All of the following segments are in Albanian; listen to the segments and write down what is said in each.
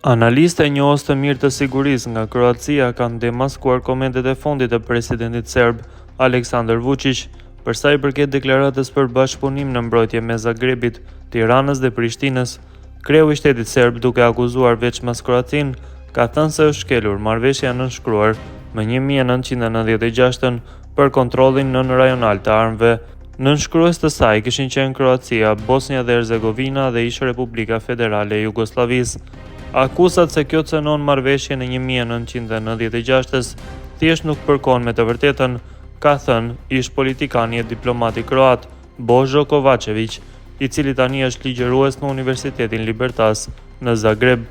Analistë e njohës të mirë të sigurisë nga Kroacia kanë demaskuar komentet e fundit të presidentit serb, Aleksandar Vuçiq, për sa i përket deklaratës për bashkëpunim në mbrojtje mes Zagrebit, Tiranës dhe Prishtinës. Kreu i shtetit serb, duke akuzuar veçmas Kroacinë, ka thënë se është shkelur marrëveshja e nënshkruar më 1996 për kontrollin nënrajonal të armëve. Nënshkrues të saj kishin qenë Kroacia, Bosnja dhe Hercegovina dhe ish-Republika Federale e Jugosllavisë. Akuzat se kjo cenon marrëveshjen e 1996-s thjesht nuk përkon me të vërtetën, ka thënë ish-politikani e diplomati kroat, Bozho Kovaçeviq, i cili tani është ligjërues në Universitetin Libertas në Zagreb.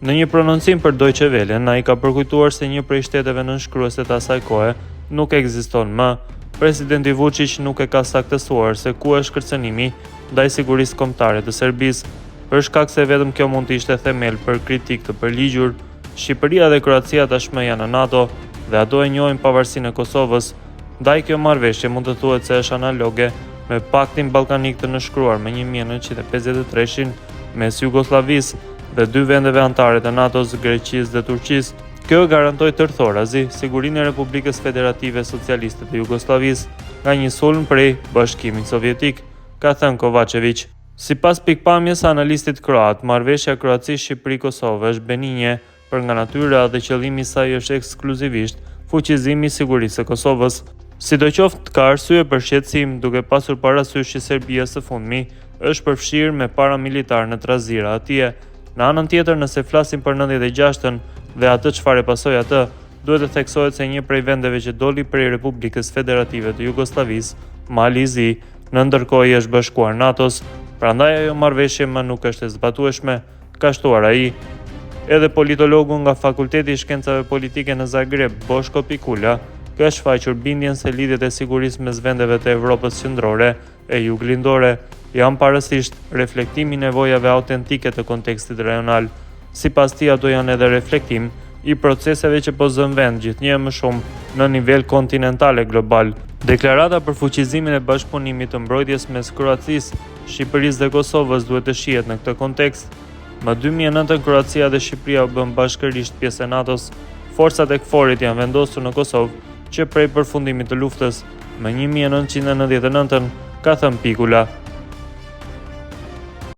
Në një prononcim për Deutsche Wellen, ai ka përkujtuar se një prej shteteve nënshkruese të asaj kohe nuk ekziston më. Presidenti Vuçiq nuk e ka saktësuar se ku është kërcënimi ndaj sigurisë kombëtare të Serbisë, për shkak se vetëm kjo mund të ishte themel për kritikë të përligjur. Shqipëria dhe Kroacia tashmë janë në NATO dhe ato e njohin pavarësinë e Kosovës, Ndaj kjo marrëveshje mund të thuhet se është analoge me Paktin Ballkanik të nënshkruar më 1953-shin mes Jugosllavisë dhe dy vendeve anëtare të NATO-s, Greqisë dhe Turqisë. Kjo garantoi tërthorazi sigurinë e Republikës Federative Socialiste të Jugosllavisë nga një sulm prej Bashkimit Sovjetik, ka thënë Kovaçeviq. Sipas pikëpamjes së analistit kroat, marrëveshja Kroaci-Shqipëri-Kosovë është beninje për nga natyra dhe qëllimi i saj është ekskluzivisht fuqizimi i sigurisë së Kosovës. Sidoqoftë, ka arsye për shqetësim, duke pasur parasysh që Serbia së fundmi është përfshirë me paramilitarë në trazira atje. Në anën tjetër, nëse flasim për 96-ën dhe atë çfarë e pasoi atë, duhet të theksohet se një prej vendeve që doli prej Republikës Federative të Jugosllavisë, Mali i Zi, në ndërkohë i është bashkuar NATO-s, prandaj ajo marrëveshje më nuk është e zbatueshme. Ka shtuar ai. Edhe politologu nga Fakulteti i Shkencave Politike në Zagreb, Boshko Pikula, ka shfaqur bindjen se lidhjet e sigurisë mes vendeve të Evropës Qendrore e Juglindore janë parësisht reflektim i nevojave autentike të kontekstit rajonal. Sipas tij, ato janë edhe reflektim i proceseve që po zënë vend gjithnjë e më shumë në nivel kontinental e global. Deklarata për fuqizimin e bashkëpunimit të mbrojtjes mes Kroacisë, Shqipërisë dhe Kosovës duhet të shihet në këtë kontekst. Më 2009 Kroacia dhe Shqipëria u bënë bashkërisht pjesë e NATO-s. Forcat e KFOR-it janë vendosur në Kosovë që prej përfundimit të luftës më 1999-ën, ka thënë Pikula.